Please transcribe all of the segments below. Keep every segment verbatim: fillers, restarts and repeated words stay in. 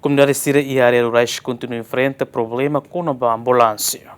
Komunidade sira iha área rurais kontinua enfrenta problema kona-ba ambulánsia.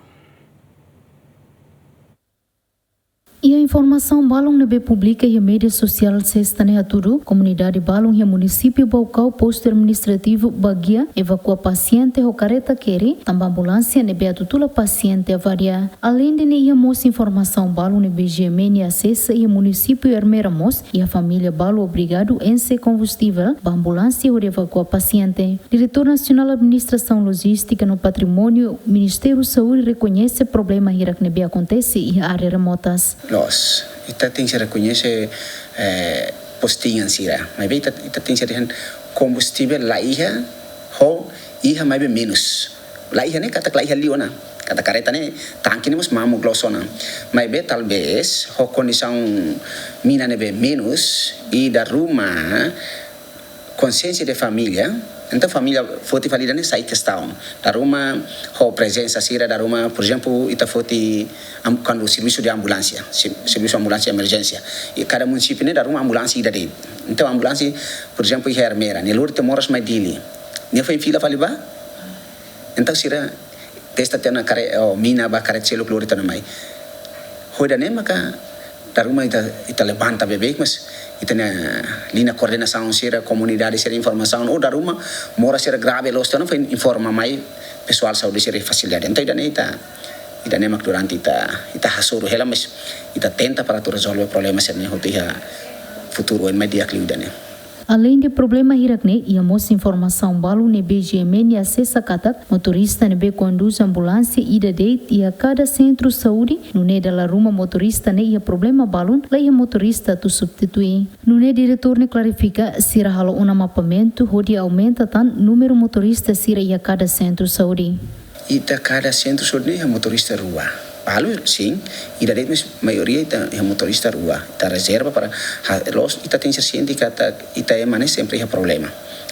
Iha informasaun balun ne'ebé publika iha média sosiál Sesta ne'e hatudu, komunidade balun iha munisípiu Baucau, postu administrativu Baguia, evakua pasiente ho kareta keri, tanba ambulánsia ne'ebé atu tula pasiente avaria. Aleinde ne'e iha mós informasaun balun ne'ebé GMN asesa iha munisípiu Ermera mós, iha família balu obrigadu enxe kombustivel ba ambulánsia hodi evakua pasiente. Diretór Nasionál Administrasaun Lojístika no Patrimóniu, Ministériu Saúde rekoñese problema hirak ne'ebé akontese iha área remotas. Loos, ita tenke rekoñese, eh, postingan sira. Maibé ita, ita tenke dehan kombustivel la iha, ho iha maibé menus. La iha ne'e katak la iha liu ona. Katak kareta ne'e tanke ne'e mós mamuk loos ona. Maibé talvés ho kondisaun mina ne'ebé menus i dala ruma konsiénsia de família. Entaun família foti fali ida-ne'e sai kestaun. Dala ruma ho prezensa sira, dala ruma, por ezemplu, ita foti am-, kuandu servisu de ambulánsia, si-, servisu ambulánsia emerjénsia. I kada munisípiu ne'e dala ruma ambulánsia ida de'it. Entaun ambulánsia, por ezemplu, iha Ermera, nia lori to'o moras mai Dili. Nia foin fila fali ba? Entaun sira testa tiha ona kare-, oh, mina ba kareta seluk lori tiha ona mai. Ho ida-ne'e maka dala ruma ita, ita levanta beibeik, mas ita-nia liña koordenasaun sira, komunidade sira informasaun, ou dala ruma moras sira grave loos tiha ona foin informa mai pesoál saúde sira iha fasilidade. Entaun ida-ne'e ita, ida-ne'e mak durante ita, ita hasoru hela, mas ita tenta para atu rezolve problema sira-ne'e hotu iha futuru oin mai di'ak liu ida-ne'e. Aleinde problema hirak ne'e, iha mós informasaun balun ne'ebé GMN asesa katak motorista ne'ebé kondús ambulánsia ida de'it iha kada sentru saúde, nune'e dala ruma motorista ne'e iha problema balun, la iha motorista atu substitui. Nune'e diretór ne'e klarifika, sira halo ona mapamentu hodi aumenta tan númeru motorista sira iha kada sentru saúde. Ita kada sentru saúde ne'e iha motorista rua. Balu, sin, ida de'it, mas maioria ita iha motorista rua. Ita rezerva para ha-, loos, ita tenke siente katak ita ema ne'e sempre iha problema.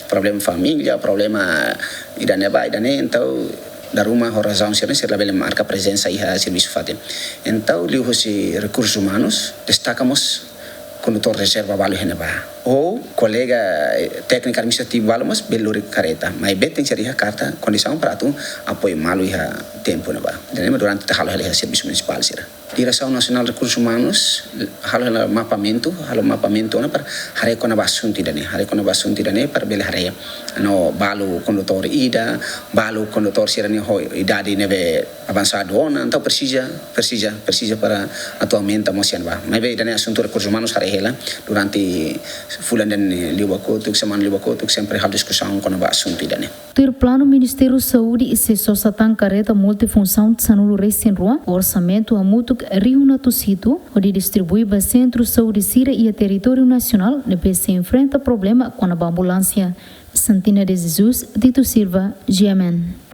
Problema família, problema ida-ne'e ba, ida-ne'e, entaun dala ruma ho razaun sira-ne'e sira labele marka prezensa iha servisu fatin. Entaun liuhusi rekursus umanus destaka mós kondutór rezerva balu iha ne'ebá. Ou kolega, eh, tékniku administrativu balu mós bele lori kareta. Maibé tenke iha karta kondisaun para atu apoiu malu iha tempu ne'ebá. Ida-ne'e mak durante ita halo hela iha servisu munisipál sira. Diresaun Nasionál Rekursus Umanus halo hela mapamentu, halo mapamentu ona para haree kona-ba asuntu ida-ne'e, haree kona-ba asuntu ida-ne'e para bele haree no balu kondutór ida, balu kondutór sira-ne'e ho idade ne'ebé avansadu ona, entaun presiza, presiza, presiza para atu aumenta mós iha ne'ebá. Maibé ida-ne'e asuntu rekursus umanus haree hela durante fulan ida-ne'e liubá kotuk, semana liubá kotuk, sempre halo diskusaun kona-ba asuntu ida-ne'e. Tuir planu Ministériu Saúde, sei sosa tan kareta multifunsaun sanulu-resin-rua, orsamentu hamutuk rihun atus hitu, hodi distribui ba sentru saúde sira iha territóriu nasionál ne'ebé sei enfrenta problema kona-ba ambulánsia. Santina de Jesus, Tito Silva, GMN.